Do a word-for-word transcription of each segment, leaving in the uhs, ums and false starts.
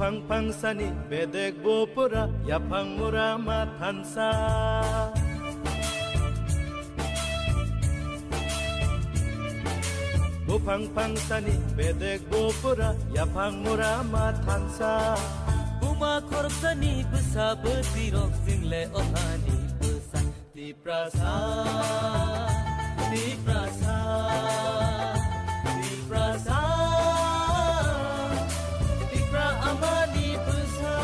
Phang phang sani bedek bo pura yaphang mura ma thansa. Buphang phang sani bedek bo pura yaphang mura ma thansa. Buma khoroksa ni bwsa bwtwi rok chwng le o hani bwsa. Tiprasa, Tiprasa, Tiprasa, Tipra amani bwsa.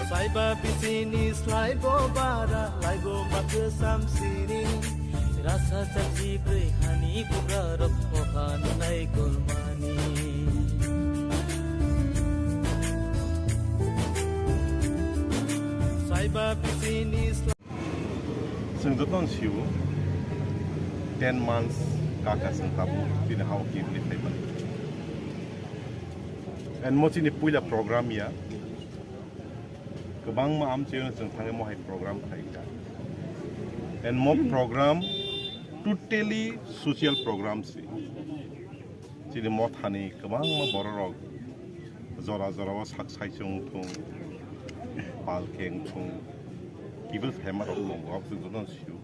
Saiba bisini slaibo bara, laibo makhwsam sini. Rasa chachi brwi hani bubrarok oha nunai kolmani. Saiba bisini sla- Chwng jotono sio, ten months kaka chwng tabuk chini hao kibni phaimani. And mo chini puila program ya. Kwbangma amchaio chwng thangwi mohai program khlaikha. And mo program totally social program si. Chini mothani kwbangma bororok jora jorao sak sai chwng thung, pal keng thung, kibil phaima rok tongo, aboni jotono sio.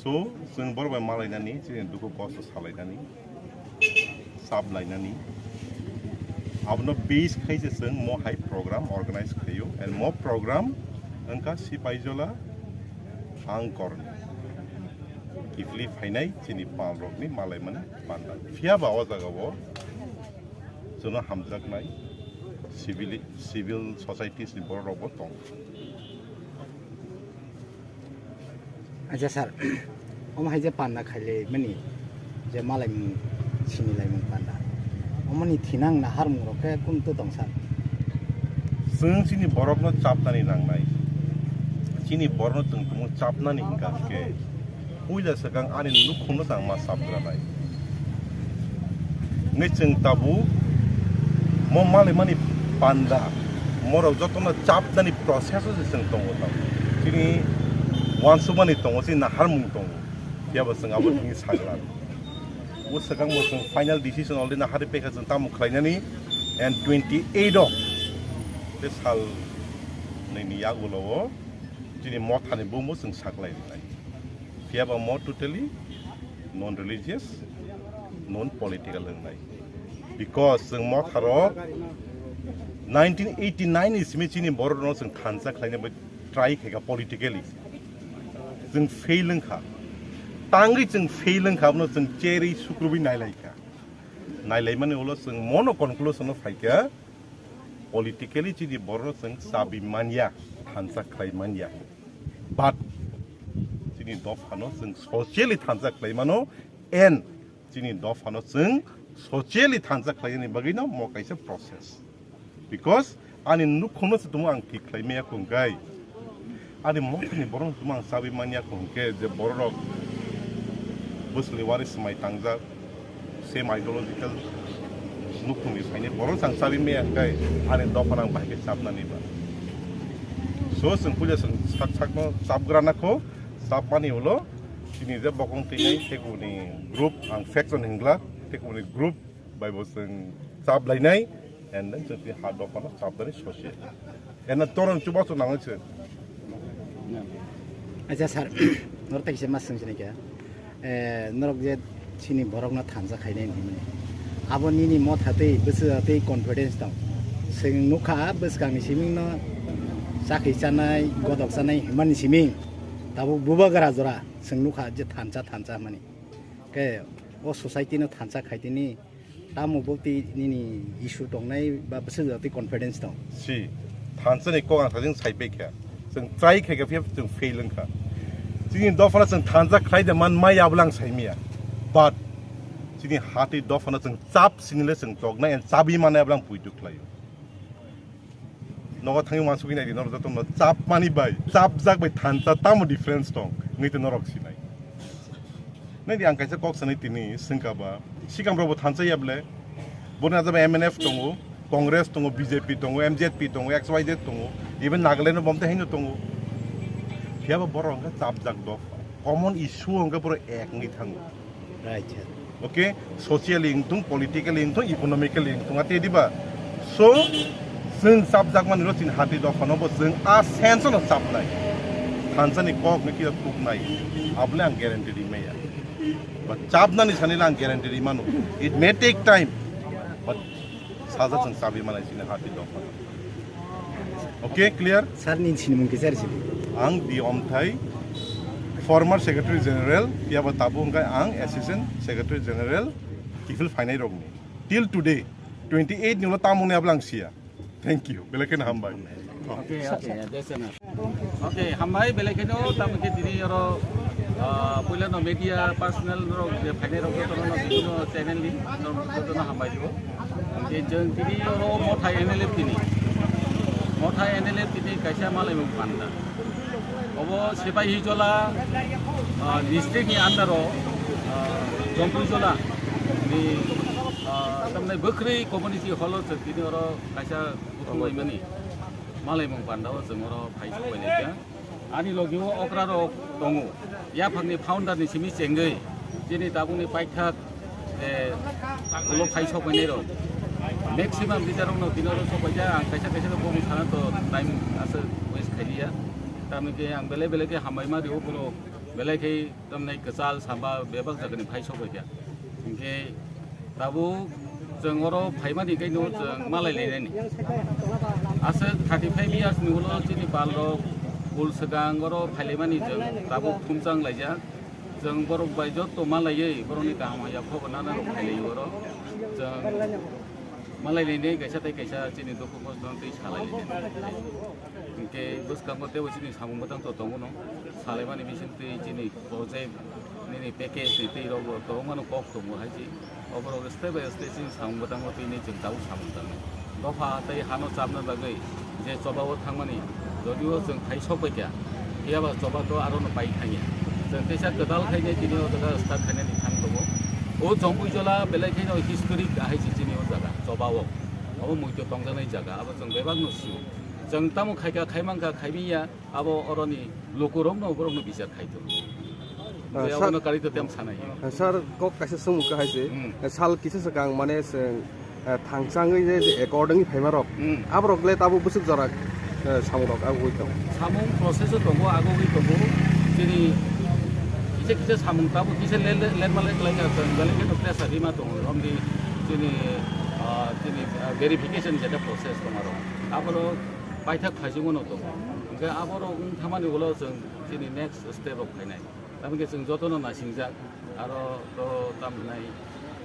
So, chwng borok bai malainani, chini dukhu kosto salainani, sap lainani. Abono base khai je chwng mo hai program organize khlaio. And mo program wngkha Sipaijola Angkorni kiphilwi phainai chini pal rokni malaimani panda. Phiya ba o jaga o chwngno hamjaknai civil, civil societies ni borok rokbo tongo. Acha sir, omo hai je panda khailai mani je malaimung sinilaimung panda, omoni thinang naharmung rok khe kunu tong sir? Chwng chini borokno chapnani nangnai, chini borokno chwng tumung chapnani hwnkha hwnkhe puila swkang ani nukhungno chang ma chapgranai. Hwnwi chwng tabuk mo malaimani panda, morok jotono chapnani process o se chwng tongo tabuk. Chini uansukmani tongo, chini naharmung tongo. Phiya bo chwng abo thwngwi saglan. O swkang bo chwng final decision already naharwi paikha chwng tamo khlainani, and twenty eight o tei sal nini yagulo o chini mothani bumbo chwng saklai rwnai. Phiya ba mo totally non religious, non political wngnai. Because chwng motharok nineteen eighty nine ni simi chini borokno chwng thansa khlaina bai try khaikha politically. Chwng fail wngkha. Tangwi chwng fail wngkha, abono chwng cherwi sukrubwi nailaikha. Nailaimani ulo chwng mono conclusion o phaikha, politically chini borokno chwng chabi manya, thansa khlai manya. But chini dophano chwng socially thansa khlai mano, and chini dophano chwng socially thansa khlainani bagwino mo kaisa process. Because ani nukhungno se tumo ang thik khlai maya kho hwnkhe, ani mothani borok tumo ang chabi manya kho hwnkhe, je borok bwswlwi wari swmai tangjak, same ideological nukhungni saini borok ang chabi maya hwnkhe, ani dophano ang bahai khe chapnani ba. So chwng puila chwng sak sakno chapgrana kho, chapmani ulo chini je bokong twinai tei kubuni group, ang faction hwngla, tei kubuni group bai bo chwng chap lainai, and then chwng tini ha dophano chap dani sosi. And then torong chubachu nangwi se. Acha sir, norok tai kisa ma swng sinai kha. Eh, norok je chini borokno thansa khainai hinmani. Abo nini motha tei bwswk tei confidence tong. Chwng nukha bwskangni simingno chakhi chanai, godok chanai hinmani siming. Tabuk bubagra jora chwng nukha je thansa thansa hinmani. Khe o society no thansa khaitini tamo bwtwi nini issue tongnai ba bwswk jatwi confidence tong? Si, thansa ni kok ang sajing sai pai kha. Chwng try khai kha phiya chwng fail wng kha. Chini dophano chwng thansa khlai de man maya bwlang sai miya. But chini hati dophano chwng chap sinile chwng toknai and chabi manai bwlang puitu khlaio. Nogo thangwi uansugwi naidi norok jotono chapmani bai chapjak bai thansa tamo difference tong wngwi tong norok sinai. Naidi ang kaisa kok sanai tini swngkha ba sikam rokbo thansa ya bwle. Boni ajabo M N F tongo, Congress tongo, B J P tongo, M Z P tongo, X Y Z tongo, even Nagaland o bomte haino tongo. Phiya ba borok hwnkhe chapjak dopha. Common issue hwnkhe borok ek wngwi thango. Right, sir. Okay, socially wngthung, politically wngthung, economically wngthung, ate diba? So, chwng chapjakmani rw chini hati dophano bo chwng a sense no chapnai. Thansani kok no kisa tuknai. Abole ang guarantee rimaya. But chapnani sani le ang guarantee rimano. It may take time, but saja chwng chabi manai chini hati dophano. Okay, clear? Sir, nini sinimung kisa risi. Ang di omthai former secretary general, phiya ba tabuk hwnkhe ang assistant secretary general kiphil phainai rokni. Till today, twenty eight ni ulo tamungni ablang siya. Thank you. Belai kheno hambai. Okay, okay, yeah, that's enough. Okay, hambai, belai kheno tamo khe tini oro, ah, puila no media personnel rok je phainai rok jotono no bibhinno channel ni no jotono hambai dibo. Je chwng tini oro Motha N L F tini. Motha N L F tini kaisa malaimung panda. Obo Sepai Hijola, ah, district ni under o, ah, Jompuijola ni, ah, tamni Bwkhri community hall o chwng tini oro kaisa kuthum laimani malaimung panda o chwng oro phai sokbai laikha. Ani logi o okra rok tongo. Yaphang ni founder ni simi chengwi chini tabuk ni paithak, eh, ulo phai sokbainai rok. Maximum leader rok no tini oro sokbaijak, ang kaisa kaisa khe bumung sana to time aswk waste khailiya. Tamni khe ang belai belai khe hambai ma rio borok belai khe tamni kwchal samba bebak jaga ni phai sokbaikha. Hinkhe tabuk chwng oro phaimani khe no chwng malai lainani. Aswk thirty five years ni ulo chini pal rok ul swkang oro phailaimani chwng tabuk thumchang laijak. Chwng borok bai jotto malaiwi borokni kaham hamya khobor nana rok phailaio oro. Chwng malai lainai kaisa tei kaisa chini dukhu kosto no tei salai lainai. Hinkhe bwskango teibo chini samung bwtang to tongo no. Salaimani bising twi chini project nini package ni twi rok bo tongmano kok tongo hai se. Oborok step by step chini samung bwtango twi nai chwng tabuk samung tangnai. Dopha tei hano chapna bagwi je choba o thangmani, jodio chwng thai sok bai kha, phiya ba choba to aro no pai thangya. Chwng teisa kwtal khai nai tini o jaga start khainani thang tongo. O Jompuijola belai khe no historic ahai se chini o jaga choba o. Obo muitu tongjaknai jaga, abo chwng bebak no sio. Chwng tamo khai kha, khai man kha, khai manya. Abo oroni lukurokno borokno bichar khaito. Ah, Tei sir, abono karwi to tem sanai. Ah, sir, kok kaisa swngmung kha hai se. Hmm. Eh, sal kisa swkang mane chwng, eh, thangchangwi je, je accordingly phaimarok. Hmm. Aborok le tabuk bwswk jora, eh, samungrok agugwi tongo. Samung process o tongo, agugwi tongo. Chini kisa kisa samung tabuk kisa le, le, letma le kwlai kha chwng, belai khe to pressure rima tongo. Romdi chini, ah, chini, ah, verification jeta process tongmarok. Abono paithak khaisingmano tongo. Hwnkhe aborok wng thangmani ulo chwng chini next step rok phainai. Tamokhe chwng jotono naisingjak, aro to tam hwnai,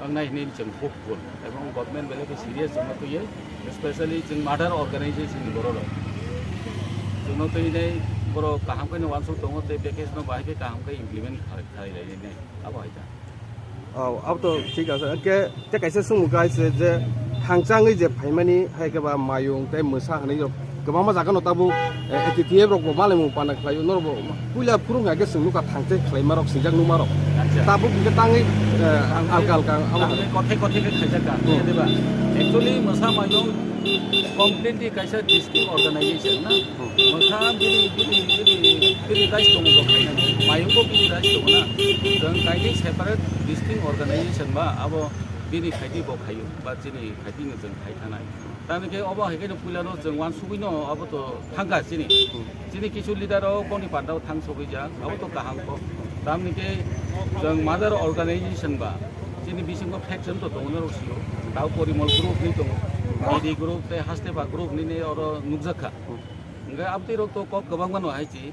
wngnai hwnwi chwng hopeful. Ebong government belai khe serious chwngno twiwi, especially chwng mother organization ni bororok. Chwngno twiwi borok kaham khe no uansuk tongo tei package no bahai khe kaham khe implement khlai, khlai lai nai. Abo hai ta. Oh, abo to thik ase. Hwnkhe tei kaisa swngmung kha hai se je thangchangwi je phaimani hai khe ba mayung tei mwsa hinwi rok kwbangma jaga no tabuk, eh, A T T F rok bo malaimung pana khlaio. Norok bo puila phurung hai khe chwng nukha thangchai khlaima rok swijak nukma rok. Acha. Tabuk hwnkhe tangwi, eh, alka alka abo. Tangwi kothai kothai khe khaijak kha, Hmm. Diba? Actually mwsa mayung completely kaisa distinct organization na. Mwkha bini, bini, bini, bini rights tongo bo khainani. Mayungbo bini rights tongo na. Chwng kainwi separate distinct organization ba abo bini khaidi bo khaio ba chini khaidi no chwng khai thanai. Tamni khe obo hai khe no puila no chwng uansugwi no abo to thangkha chini. Chini kisu leader rok boni panda o thang sogwi jak, abo to kaham kok. Tamni khe chwng mother organization ba chini bisingo faction to tongo norok sio. Tao Porimol group ni tongo, B D group tei Hastepa group ni ni oro nukjak kha. Hwnkhe abtwi rok to kok kwbangma no hai chi.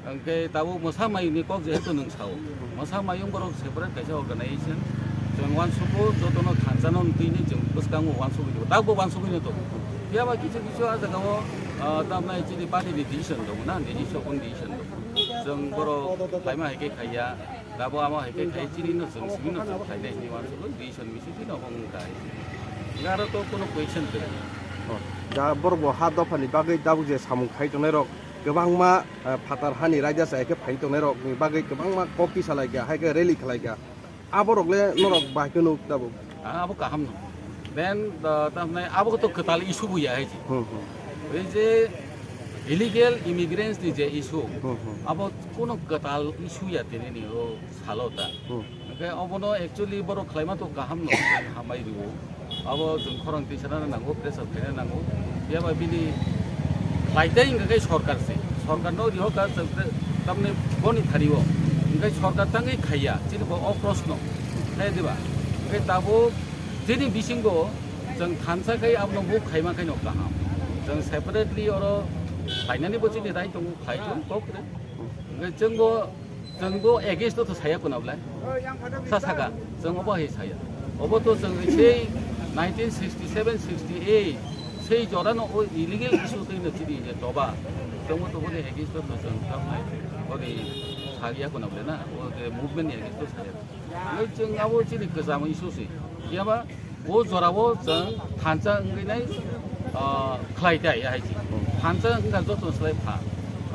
Hwnkhe tabuk mwsa mayung ni kok jehetu nwng sao. Mwsa mayung borok separate kaisa organization. Chwng uansukgo jotono thansa no twi ni chwng bwskango uansugwi tongo. Tabukbo uansugwi no tongo. Phiya ba kisu kisu ah jaga o, ah, tamnai chini party ni decision tongo na, nini sokoni decision tongo. Chwng borok khlaima hai khe khaiya, tabuk amo hai khe khai chini no chwng simi no chwng khlainai hinwi uansukgo decision bisi twi no hong kha hai. Aro to kono question kwrwi. Oh. Da borok bo ha dophani bagwi tabuk je samung khai tongnai rok kwbangma, eh, phatar hani raida chai khe phai tongnai rok ni bagwi kwbangma kok tisa lai kha, hai khe rally khlai kha. Aborok le norok bai khe nuk tabuk. Ah, abo kaham no. Then, uh, tamne abo to kwtal issue bo ya hai. Hmm, hmm. Ei je illegal immigrants ni je issue, Hmm, hmm. Abo kono kwtal issue ya tini ni o salo ta. Hmm. Hingke obono actually borok khlaima to kaham no, hambai rio. Abo chwng khorang tisana nango, pressure khaina nango. Phiya ba bini khlai tei hingke kai sorkar se. Sorkar no riho ka chwng te tamni boni thari o. Hingke sorkar tangwi khaiya, chini bo o proshno. Khlai diba? Hingke tabuk chini bisingo chwng thansa khai abono bo khaima khai no kaham. Chwng separately oro khlainani bo chini right tongo, khlai thung kok re. Hingke chwng bo Chwng bo against to saya kuna bwle. Sa saka, chwng obo hai saya. Obo to chwng sei nineteen sixty-seven sixty-eight sei jora no o illegal issue twi no chini je toba. Chwng bo to boni against to chwng tamo boni saya kuna bwle na, o je movement ni against to saya. Nai chwng abo chini kwcham issue se. Yaba O jorao chwng thansa wngwi nai, ah, khlai tai, ahai se. Thansa wngkha joto slai pha.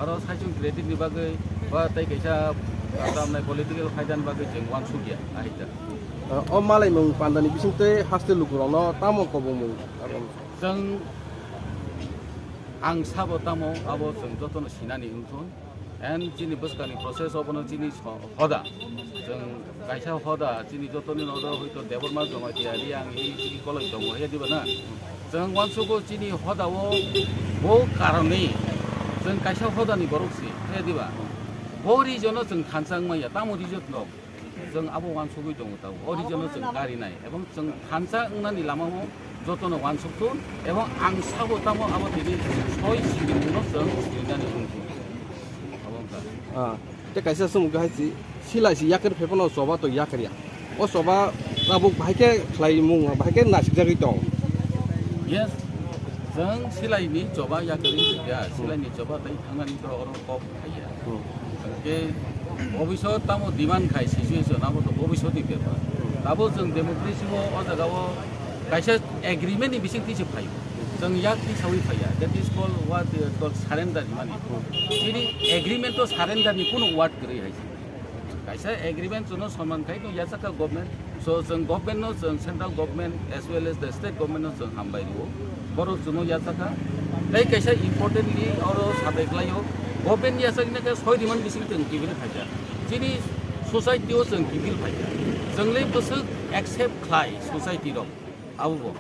Aro saichung credit ni bagwi ba tei kaisa, ah, tamnai political phaidani bagwi chwng uansukya, ahai ta. Ah, o malaimung pandani bising tei haste lukurokno tamo kobongmung? Chwng ang sabo tamo abo chwng jotono sinani wngthun. And chini bwskangni process obono chini so-, hoda. Chwng kaisa hoda, chini jotoni nodo hoito Debbarma Jamatia, Reang, i, i koloi tongo, he diba na? Chwng uansugo chini hoda o bo karoni chwng kaisa hodani borok si, he diba? Bo region o chwng thansa wngmaya, tamo region no? Chwng abo uansugwi tongo tabuk. O region-o chwng karinai ebong chwng thansa wngnani lamao jotono uansukthun ebong ang sabo tamo abo tini soi sirimungno chwng sirinani wngthun. Abo wngkha. Ah, tei kaisa swngmung khe hai si, silai si yakar phai phano choba to yakar ya. O choba tabuk bahai khe khlaimung, bahai khe nasikjagwi tong. Yes, chwng silaini choba yakarwi ya, silaini choba tei thangnani borok oro kok Haiya. Hmm. Hingke bobisot tamo demand khai situation abo to bobisot ni bepar. Hmm. Abo chwng democracy o, o jaga o kaisa agreement ni bising twi se phaio. Chwng yak tisawi phaiya. That is called what they call surrender himani. Hmm. Chini agreement o surrender ni kunu word kwrwi hai se. Kaisa agreement chwngno sonman khai no yachakha government. So, chwng government no, chwng central government as well as the state government no chwng hambai rio. Borok chwngno yachakha. Tei kaisa importantly oro sabai khlaio, government yachakna khe soi rimani bising chwng kiphil phaikha. Chini society o chwng kiphil phaikha. Chwng le bwswk accept khlai society rok. Abo bo.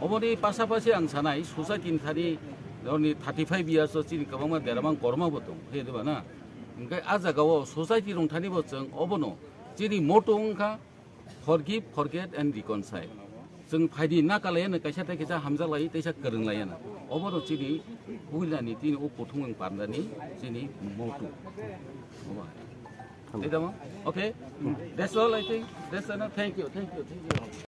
Oboni pasapasi ang sanai society ni thani, oni thirty five years o chini kwbangma deramang korma bo tong, he diba na? Hingke a jaga o society rong thani bo chwng obono chini motto wngkha, Forgive, forget and reconcile. Chwng phaidi nakalaiya no kaisa tei kaisa hamjaklai teisa kwrwnglaiyana. Obono chini puilani tini o kuthumung pandani chini motto. Obo hai. Tei tamo? Okay. That's all I think. That's enough. Thank you. Thank you. Thank you.